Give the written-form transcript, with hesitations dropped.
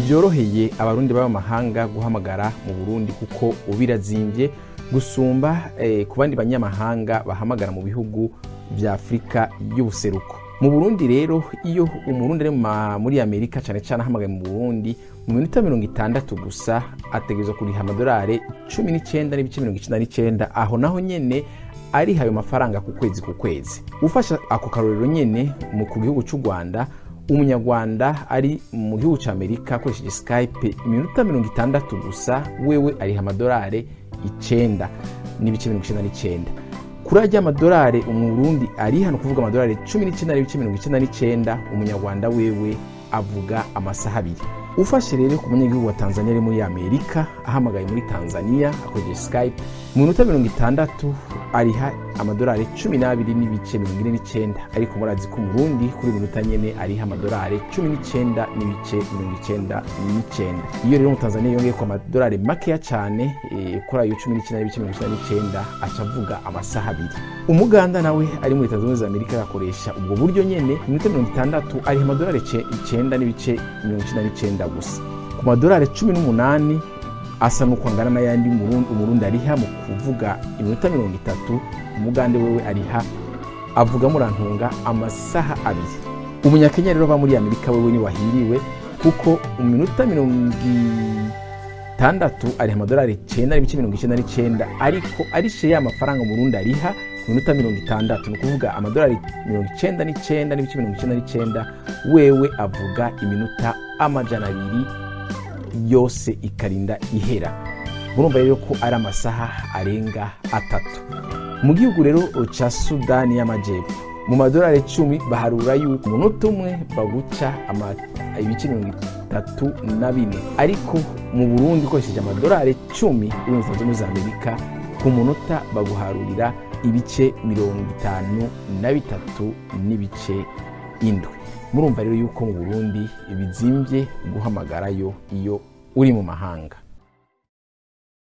Ntibyoroheye Abarundi baba mahanga guhamagara mu Burundi, kuko birazimbye gusumba ku bandi banyamahanga bahamagara mu bihugu vya Afurika y'Ubuseruko. Mu Burundi rero, iyo Umurundi ari muri Amerika, cyane cyane ahamagaye mu Burundi, mu minota 60 gusa ategerezwa kuriha amadolari 19.99. Aho naho nyene ariha ayo mafaranga ku kwezi ku kwezi. Ufasha ako karorero nyene mu ku gihugu cy'u Rwanda, Umunyarwanda ari mu gihugu cya Amerika akoresheje Skype iminota 60 gusa, wewe ariha amadolari 9.99. Kuri ajya amadolari Umurundi ariha, ni ukuvuga amadolari 19.99, Umunyarwanda wewe avuga amasaha 2. Ufashe rero ku munyagihugu wa Tanzania ari muri Amerika, ahamagaye muri Tanzania akoresheje Skype mu minota 60, ariha amadolari 12.49, ariko murazi ko Umurundi kuri minota nyene ariha amadolari 19.99. Iyo rero Umutanzania yongeye ku amadolari makeya cyane kuri ayo 19.99, aca avuga amasaha 2. Umuganda nawe ari muri Leta Zunze Ubumwe za Amerika agakoresha ubwo buryo nyene, iminota 60 ariha amadolari 9.99 gusa. Ku madolari 18 asa n'uko angana n'ayandi Umurundi ariha mu kuvuga iminota 30, Umugande wewe ariha avuga, murantunga, amasaha 2. Umunyakenya rero aba muri Amerika wewe ni wahiriwe, kuko mu minota 60 ariha amadolari 9.99, ariko arishe ya mafaranga Umurundi ariha ku minota 60, ni ukuvuga amadolari 99.99, wewe avuga iminota 200 yose ikarinda ihera. Murumva rero ko ari amasaha arenga 3. Mu gihugu rero ca Sudani y'Amajepfo, mu madolari 10 baharura yuko umunota umwe baguca ibice 34, ariko mu Burundi ukoresheje amadolari 10 uri mu Zunze Ubumwe za Amerika, ku munota baguharurira ibice 53.7. Murumva rero yuko mu Burundi bizimbye guhamagarayo iyo uri mu mahanga.